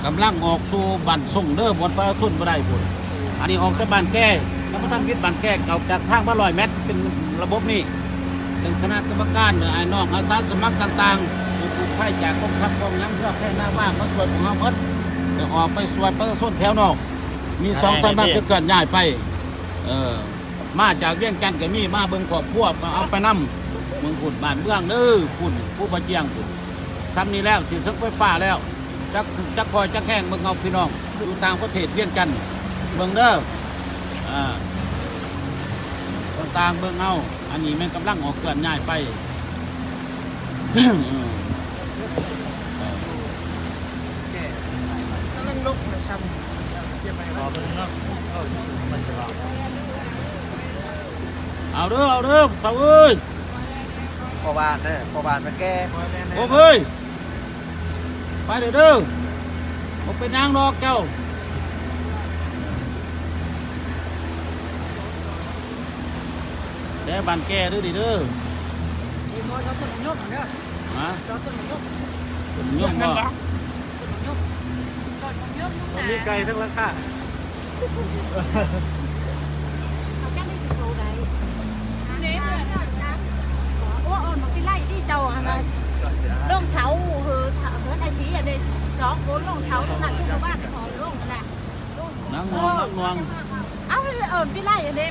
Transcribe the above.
ກຳລັງອອກສູ່ບ້ານຊົງເດີ ບ່ອນປະຊາຊົນບໍ່ໄດ້ພຸ້ນ. ອັນນີ້ອອກແຕ່ບ້ານແກ ຍັງບໍ່ທັນວິດບ້ານແກ ອອກຈາກທາງມາຮ້ອຍແມັດ ເປັນລະບົບນີ້. ເຊິ່ງຄະນະກຳມະການ ອ້າຍນ້ອງອາສາສະໝັກຕ່າງໆ ຜູ້ກູ້ໄພຈາກກອງທັບກອງຫຍັງ ເພື່ອແພນາວາງ ມາຊ່ວຍພວກເຮົາໝົດ ຈະອອກໄປຊ່ວຍປະຊາຊົນແຖວນອກ ມີສອງສາມບ້ານຈະເຄື່ອນຍ້າຍໄປ. ເອີ ມາຈາກວຽງຈັນກໍມີ ມາເບິ່ງຄອບຄົວກໍເອົາໄປນຳ. ເບິ່ງພຸ້ນ ບ້ານເມືອງເດີ ພຸ້ນ ພູປາຈຽງພຸ້ນ. ຊ່ຳນີ້ແລ້ວ ຊິເຖິງໄຟຟ້າແລ້ວ ຈັກ ຈັກຄ່ອຍຈັກແຮງ ເບິ່ງເອົາພີ່ນ້ອງ ຢູ່ຕ່າງປະເທດວຽງຈັນ ເບິ່ງເດີ ອ່າ ຕ່າງໆ ເບິ່ງເອົາ. ອັນນີ້ແມ່ນກຳລັງອອກເຄື່ອນຍ້າຍໄປ. ເອົາເດີ ເອົາເດີ ເຖົ້າເອີຍ ພໍ່ບ້ານເດີ ພໍ່ບ້ານມາແກ່ ໂອ້ເອີຍ ໄປເດີ ເດີ ບໍ່ເປັນຫຍັງດອກເຈົ້າ. ແຕ່ບ້ານແກ່ເດີນີ້ເດີ ຮະ ຕົ້ນໝາກຍົມບໍ່? ມີໄກ່ທັງຫຼັງຄາ. ໂອ້ ເອົາມາກິນໄລ່ທີ່ເຈົ້າຫັ້ນນະ ລົງເສົາ ເຮີ ເຮືອນອາຊີອັນນີ້ ສອງຄົນລົງເສົາ ນັ້ນຄືບ້ານຂອງລົງຫັ້ນນະ. ນາງໜ່ວງ ນາງໜ່ວງ ເອົາ ເອີ ໄປໄລ່ອັນນີ້